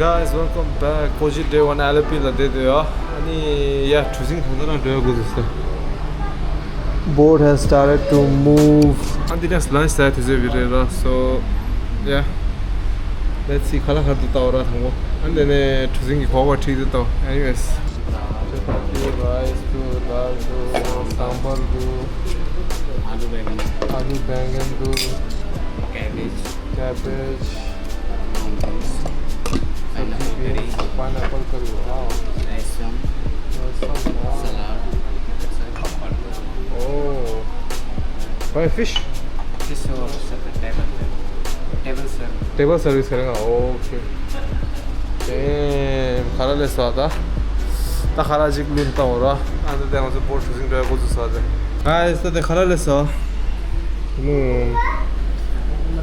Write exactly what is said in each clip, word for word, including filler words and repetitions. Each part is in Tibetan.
Guys, welcome back. Koji day one Alepi ལ་བསྡད་དེ་ཡོད། ཨ་ནི་ཡ་གྲུ་གཟིངས་ད་ལྟ་རང་འགྲོ་ཡ་འགོ་འཛུགས་སོང་། Boat has started to move. ཨ་འདི་ནས་lunch ཟ་དུས་ཚོད་བི་རེད་ར། So yeah, let's see. ཁ་ལག་ག་རེ་འདུག་ལྟ་བ་ར་དང་པོ། ཨ་འདི་ནས་གྲུ་གཟིངས་ཀྱི་གོ་བ་ཁྲིད་དུ་ལྟ་བ། Anyways, chapati, rice འདུག, dal འདུག, sambar འདུག, आलू बैंगन, आलू बैंगन འདུག, cabbage, cabbage, pineapple curry, pineapple curry. Wow. Rasam. Rasam, wow. Salad. Oh. Why fish? Fish or table service. Table service. Table service करेगा। Okay. Damn, ཁ་ལག་ལེགས་སོང་ད། ད་ཁ་ལག་ཅིག་ལེན་བཏང་བ་ར། ཨ་ནི་དེ་ང་ཚོ་བོ་ཊི་གྲུ་གཟིངས་འགྲོ་ཡ་འགོ་འཛུགས་སོང་ད། Guys, ད་དེ་ཁ་ལག་ལེགས་སོང་། ནུ།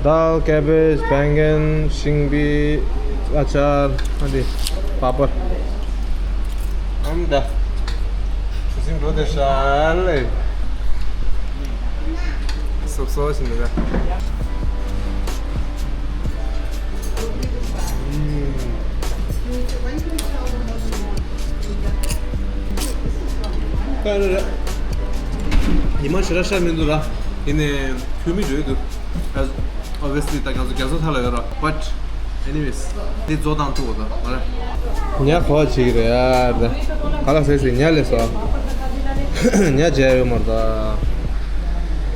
dal, cabbage, बैंगन, ཤིང་བི། ཨ་ཅར། ཨ་འདི། पापड़. ཨམ་ད། གྲུ་གཟིངས་འགྲོ་དེ་ཤ་ལེ། སོབ་སོབ་ཞིག་འདུག་ག། ཉི་མ་ཞེ་དྲག་ཤར་མི་འདུག་ར། ཡིན་ནའི་ལྷོད་མི་འགྲོ་ཡི་འདུག Obviously ད་ང་ཚོ་རྒྱ་མཚོ་མཐའ་ལ་ཡོད་ར། But anyways, འདི་རྫོགས་དང་ཐུག་གོ་ད་མ་རེད། ཉ་གོ་བྱེད་ཀྱི་རེད་ཡ། ད་ག་ལ་ཟེར་ཟེར་ཉ་ལས་སོ། ཉ་བྱས་ཡོད་མ་རེད་ད།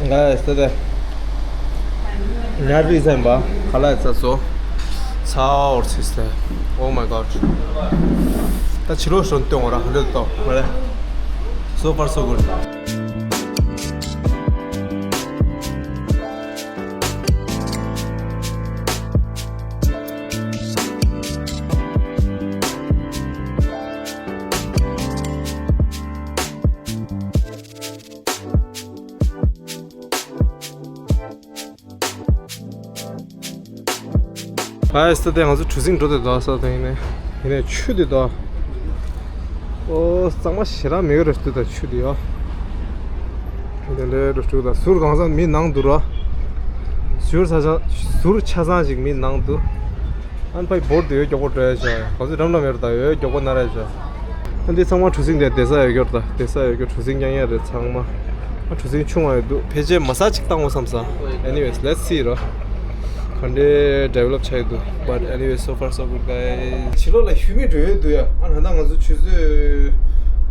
ང་ཡ་སྟེ་དེ། ཉ་རིགས་ཟན་པ་ག་ལ་ཡ་ཚ་སོ། ཚ་འོར་ཚིག་སྟེ། Oh my god. ད་ཕྱི་ལོགས་ཤོར་སྟོན་འོ་ར་ཧ་འདྲེ་ཏོ་མ་རེད། So far so good. ཕ་ཡ་སི་ཏ་དེ་ང་ཚོ་གྲུ་གཟིངས་འགྲོ་དེ་དོ་ས་དེ་ཡིན་ནས་ཡིན་ནས་ཆུ་དེ་དོ། ཨོ་གཙང་མ་ཞེ་དྲག་མེད་གི་རེད་ཤི་ད་ཆུ་དེ་ཡོ། དེ་འདྲའི་རུ་ཤི་ད་ཟུར་གང་ས་མི་ནང་དུ་རོ། ཟུར་ཆ་ཚང་ཟུར་ཆ་ཚང་ཞིག་མི་ནང་དུ། ཨན་ཕའི་བོར་དུ་ཡོད་མགྱོགས་པོ་འགྲོ་ཡ་ཆ་ག་ཚོད་འགྲམ་འགྲམ་ཡོད་ད་ཡོད་མགྱོགས་པོ་ན་ར་ཡ་ཆ། ཨན་དེ་ཚང་མ་གྲུ་གཟིངས་དེ་བསྡད་ས་ཡོད་མགྱོགས་ད་བསྡད་ས་ཡོད་མགྱོགས་གྲུ་གཟིངས་རྐྱང་རྐྱང་རེད་ཚང་མ། ཨ་གྲུ་གཟིངས་ཆུང་བ་ཡོད་འདུག་ཕལ་ཆེར་མ་ས་ཅིག་བཏང་འོ་བསམ་ས། Anyways, let's see རོ། ག་འདྲའི་develop ཆགས་ཡོད་འདུག But anyway, so far so good, guys. ཕྱི་ལོགས་ལ་ལྷོད་མི་འགྲོ་ཡོད་འདུག་ཡ། ཨ་ད་ལྟ་ང་ཚོ་ཆུ་ཚོད་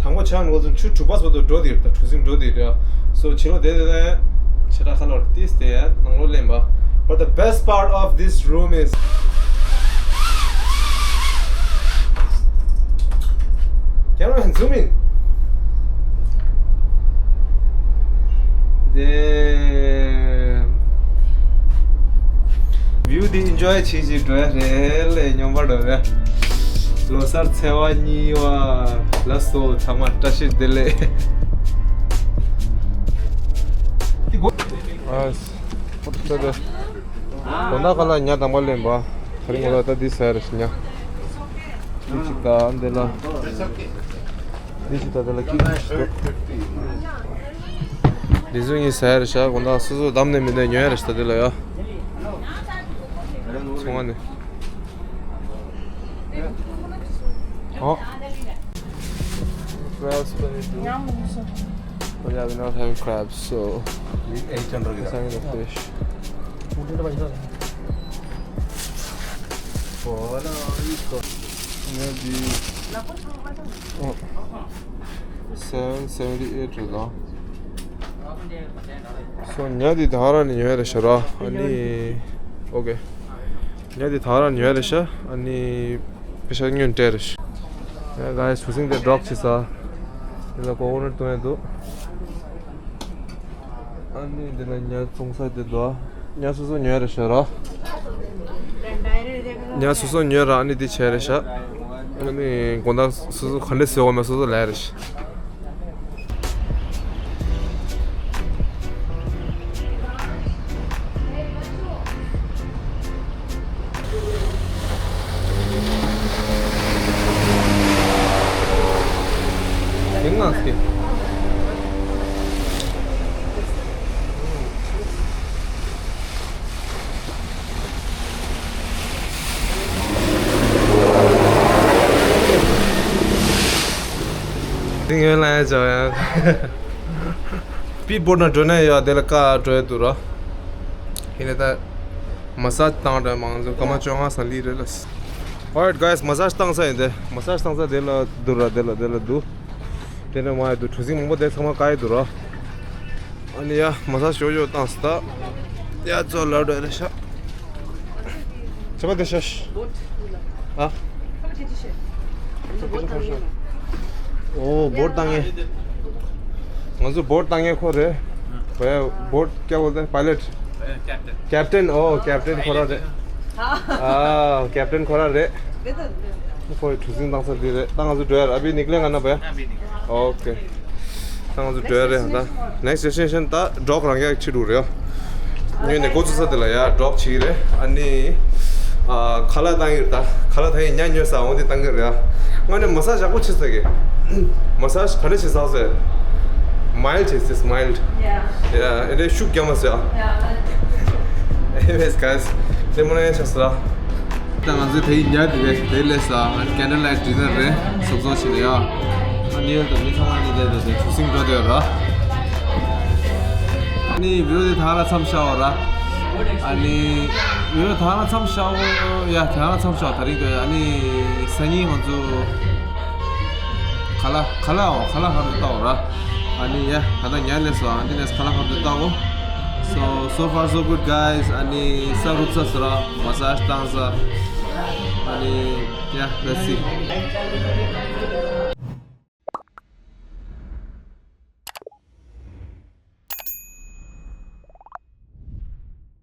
དང་པོ་ཆགས་འགོ་ཚུན་ཆུ་གྲུ་པ་སོ་དུ་འགྲོ་དེ་ཡོད་ད་གྲུ་གཟིངས་འགྲོ་དེ་ཡོད་ཡ། So ཕྱི་ལོགས་དེ་དེ་ནས་ཕྱི་དྲག་ཁ་ལོར་ཏིས་དེ་ཡ་ནང་ལོགས་ལེན་པ། But the best part of this room is Cameraman, zoom in. Damn. View འདི་enjoy བྱེད་བྱེད་འགྲོ་ཡ་རེད་ལས་སྙོམས་པ་འགྲོ་བས། ལོ་གསར་ཚེས་པ་གཉིས་པ་ལ་སོ་ཚང་མ་བཀྲ་ཤིས་བདེ་ལེགས། ཨ་ཕོ་ཊོ་ཤོ་ཊ། དགོང་དག་ཁ་ལག་ཉ་དང་པོ་ལེན་པ། དེ་རིང་ངོ་ལ་ད་འདི་ཟ་ཡ་རེད་ཤི་ཉ། འདི་གཅིག་ད་འདི་ལ། འདི་གཅིག་ད་འདི་ལ་ཀིག་ཀིག་ཞིག་འདུག་འདི་ཚོ་གཉིས་ཟ་ཡ་རེད་ཤག་དགོང་དག་སོ་སོ་བདམས་ནས་མི་འདོད་ཉོ་ཡ་རེད་ཤག་ད་འདི་ལ་ཡ། ཚོང་ཁང་ནས། ཨོ། Crabs when you do? Oh yeah, we're not having crabs, so we're having the fish. Maybe, oh, seven seventy eight རེད་ད། So ཉ་འདི་ད་ར་ནས་ཉོ་ཡ་རེད་ཤག་ར། ཨ་ནི། Okay. ཉ་འདི་ད་ར་ནས་ཉོ་ཡ་རེད་ཤག་ཨ་ནི། པེ་ཤ་ཉོས་སྤྲད་རེད། ཡ་ག་ཡ་གྲུ་གཟིངས་དེ་ཌོག་བྱེད་ས། དེ་ལ་ཀོ་ཀོ་ནཊ་བཏུང་ཡ་འདུག་ཨ་ནི་འདི་ན་ཉ་བཙོང་ས་དེ་འདུག་ཉ་སོ་སོ་ཉོས་རེད་ཤག་ར། ཉ་སོ་སོ་ཉོས་ར་ཨ་ནི་འདི་བྱས་རེད་ཤག་ཨ་ནི་དགོང་དག་སོ་སོ་ག་འདྲས་བཟོས་དགོས་མེད་སོ་སོ་ལས་རེད་ཤག་ཏིང་ཡོད་ལ་ཡ་ཅོ་ཡ། སྤི་སྤོར་ན་འགྲོ་ན་ཡོད་དེ་ལ་ཀ་འགྲོ་ཡ་འདུག་ར། ཁྱེད་ལ་ད་མ་སཱཇ་བཏང་འདྲ་མང་ཚོ་སྐར་མ་བཅོ་ལྔ་ཙམ་སླེབས་རེད་ལ། Alright guys, མ་སཱཇ་བཏང་ས་ཡིན་དེ། མ་སཱཇ་བཏང་ས་དེ་ལ་འདུག་ར། དེ་ལ་དེ་ལ་འདུག་དེ་ནས་མ་ཡ་འདུག་གྲུ་གཟིངས་མང་པོ་དེ་ཚང་མ་བཀག་ཡི་འདུག་ར། ཨ་ནི་ཡ་མ་སཱཇ་ཞོ་ཞོ་བཏང་སྟ། ཡ་ཚོ་ལ་འགྲོ་ཡ་རེད་ཤག་ཆ་པ་དེ་ཤ་ཤ། ཨ། ཨོ་བོཊ་བཏང་ངེ། ང་ཚོ་བོཊ་བཏང་ངེ་ཁོ་རེད། བོ་ཡ་བོཊ་ཀྱ་བོལ་ཏེ་པའི་ལེཊ། ཀེབ་ཊན། ཨོ་ཀེབ་ཊན་ཁོ་ར་རེད། ཨ་ཀེབ་ཊན་ཁོ་ར་རེད། ཁོ་གྲུ་གཟིངས་བཏང་ས་འདི་རེད། ད་ང་ཚོ་འགྲོ་ཡ་ར། ཨ་བི་ནིག་ལེ་ང་ན་བོ་ཡ། ཨོ་ཁེ། ད་ང་ཚོ་འགྲོ་ཡ་རེད་ད། Next destination ད་ཌོག་རང་ཡག་ཕྱི་དྲུག་རེད། ཉོས་ནས་འགོ་བཙུགས་ས་དེ་ལ་ཡ་ཌོག་ཕྱི་རེད། ཨ་ནི་ཨ་ཁ་ལག་བཏང་གི་རེད་ད། ཁ་ལག་ད་ཡིན་ཉ་ཉོས་ས་འོང་དེ་བཏང་གི་རེད་ཡ། དངོས་གནས་མ་སཱཇ་ཡག་པོ་བྱེད་ས་གི། མ་སཱཇ་ག་འདྲ་བྱེད་ས་ཟེར། མའིལ་ཌི་བྱེད་ཟེར། མའིལ་ཌི། Yeah. ཡ་ཨེ་འདྲ་ཤུགས་རྒྱག་མ་ཟེར་ཡ། Yeah. Anyways guys, ལེ་མོ་ནས་ཆགས་སོང་ར། ད་ང་ཚོས་དེ་ཡི་ཉལ་དེ་རེད། དེ་ལས་ས་ཨ་ནི་candlelight dinner རེད། གཟུགས་གཟུགས་བྱས་ནས་ཡ། ཨ་ནི་ཡལ་དུ་མི་ཚང་མ་ནི་དེ་དེ་དེ་གྲུ་གཟིངས་འགྲོ་དེ་ར། ཨ་ནི་བི་ཌིའོ་དེ་ད་ར་མཚམས་བཞག་འོ་ར། ཨ་ནི་བི་ཌིའོ་ད་ར་མཚམས་བཞག་འོ་ཡ། ད་ར་མཚམས་བཞག་ད་རིང་དེ་ཨ་ནི་སང་ཉིན་ང་ཚོ་ཁ་ལག་ཁ་ལག་འོ་ཁ་ལག་ཧར་དུ་ལྟ་འོ་ར། ཨ་ནི་ཡ་ད་ད་ཉལ་ལས་སོ། ཨ་ནི་ནས་ཁ་ལག་ཧར་དུ་ལྟ་འོ། So, so far so good guys. ཨ་ནི་ས་རུབ་ས་སོ་ར། མ་སཱཇ་བཏང་ས། ཨ་ནི་Yeah, let's see.